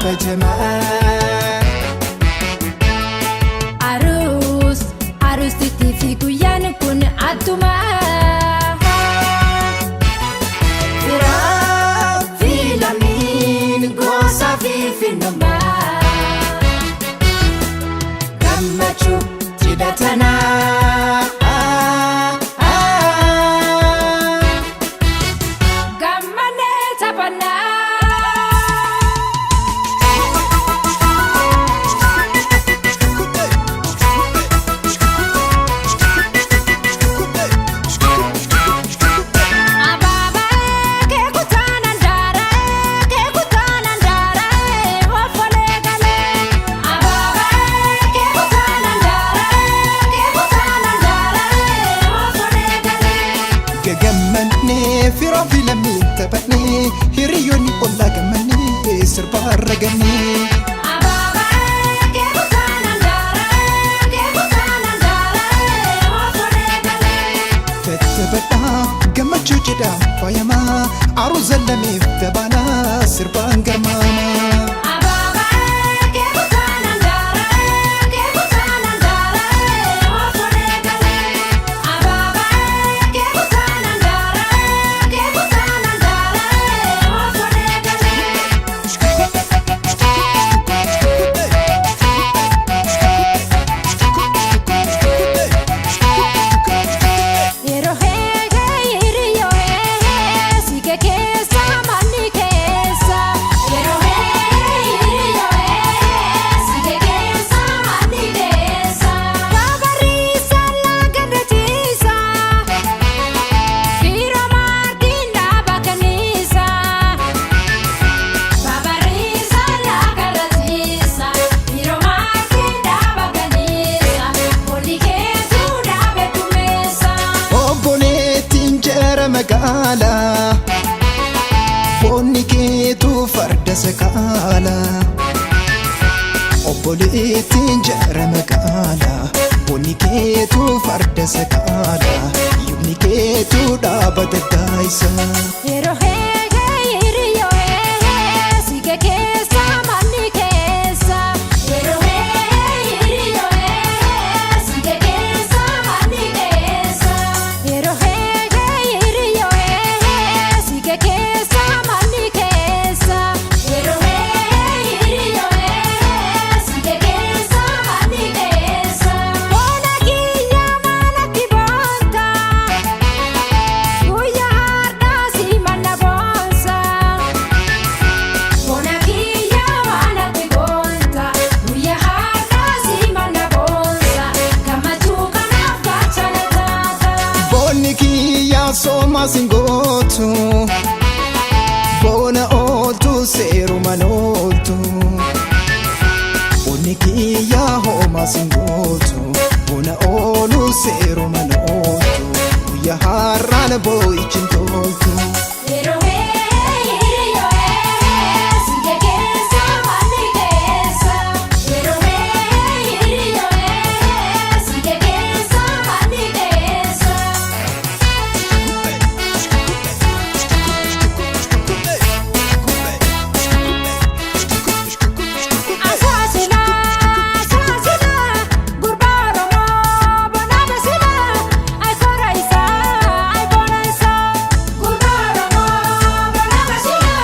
Kabajamaa. Aruus aruustiitii fi guyyaan kun adduma. Firaa fi lammiin gosa fi finnummaa. Gammachuu cidha tanaa. Gammanee taphannaa. Abaabaa keekutaan andaara keekutaan andaara ofolee galee. Abaabaa keekutaan andaara keekutaan andaara ofolee galee. Gagammannee firaa fi lammiin taphannee hiriyoonni ollaa gammannee sirbaa ragannee. Abaabaa keekutaan andaara keekutaan andaara ofolee galee. Tattaphadhaa gammachuu cidhaa faayamaa aruuza lameef tabaanaa sirbaan garmaamaa. Abaabaa keekutaan andaara keekutaan andaara ofolee galee. Abaabaa keekutaan andaara keekutaan andaara ofolee galee. Yeroo heehee hiriyyoo heehee siike keessa manni keessa. Yeroo heehee hiriyyoo heehee siike keessa manni keessa. Babarriisa laga ciisa fiiroo maartiin dhaaba kanniisa. Babarriisa laga ciisa fiiroo maartiin dhaaba kanniisa olii keetuu dhaabee kumeessa. Obboleettiin jara magaalaa Boonni keetu farda sakaalaa. Obboleettiin jara magaalaa Boonni keetu farda sakaalaa. Yubni keetu dhaaba daddaayisa. Yeroo heehee hiriyyoo heehee siike keessa manni keessa. Yeroo heehee hiriyyoo heehee siike keessa manni keessa. Yeroo heehee hiriyyoo heehee siike keessa manni keessa. Yeroo heehee hiriyyoo heehee siike keessa manni keessa. Boona kiyya maalatti boonta. Guyyaa har'aa si manna boonsa. Bona kiyya maalatti boonta. Guyyaa har'aa si manna boonsa. Gammachuu kanaaf gaachana taata. Boonni kiyyaa soomaa singootu Boona ooltu seerumaan ooltu. Boonni kiyyaa hoomaa singootu Boona oolu seerumaan ooltu. Guyyaa har'aan boo'ichi hin toltu. Yeroo heehee hiriyyoo heehee siike keessa manni keessa. Yeroo heehee hiriyyoo heehee siike keessa manni keessa. Asaasila asaasila gurbaa Oromoo bona basila ayikoora isaa ayikoora isaa. Gurbaa Oromoo bona basila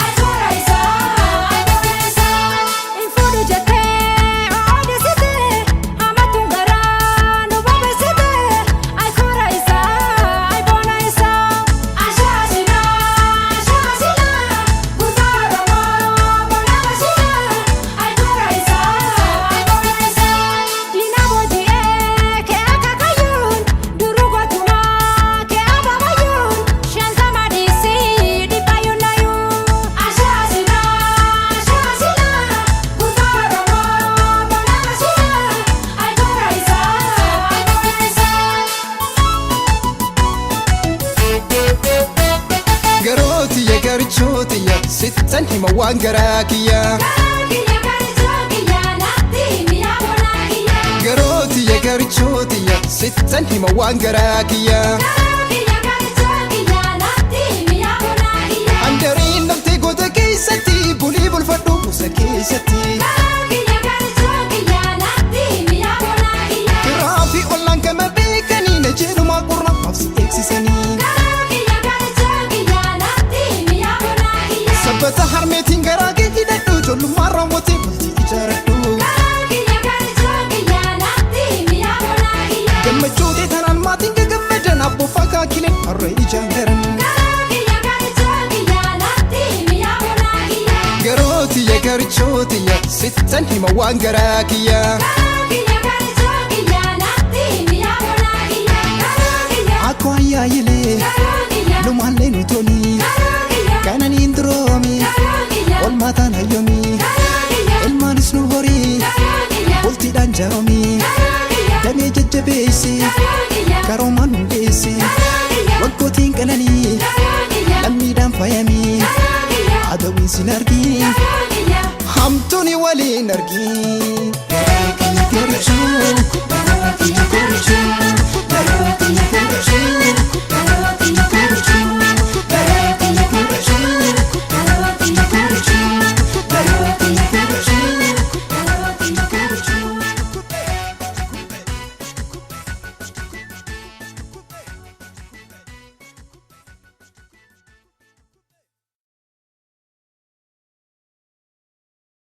ayikoora isaa ayikoora isaa. Nfuudhu jettee odeessite hamatuun garaa nu bobeessite ayikoora isaa ayikoora isaa. Asaasila asaasila gurbaa Oromoo bona basila ayikoora isaa ayikoora isaa. Diina booji'ee kee akaakayyuun duruu gootumaa kee abaabayyuun shantama dhiisii dhibbayyuun nayyuun. Asaasila asaasila gurbaa Oromoo bona basila ayikoora isaa ayikoora isaa. Garootiyya garchootiyya sittan hima waan garaa kiyya. Kiyya garjoo kiyya natti mi'a bonaa kiyya. Garootiyya garchootiyya sittan hima waan garaa kiyya. Kiyya garjoo kiyya natti mi'a bonaa kiyya. Handariin namtee goota keessatti bulii bulfadhu. Sittan hima waan garaa kiyya. Garaa kiyya garichoo kiyya natti himi yaa bonaa kiyya. Garaa kiyya. Akkoo ayyaayilee Garaa kiyya. lumaallee nu toli. Garaa kiyya. Kananiin duroomi Garaa kiyya. olmaataan hayyomi. Garaa kiyya. Ilmaanis nu horii Garaa kiyya. bultiidhaan jaaromi. Garaa kiyya. Damee jajjabeessi Garaa kiyya. karoomaan hundeessi. Garaa kiyya. Waggootiin qananii Garaa kiyya. lammiidhaan faayamii. Garaa kiyya. Adawiin sin argii Garaa kiyya. hamtuuni waliin argii. Garaa kiyya garichoo garaa kiyya.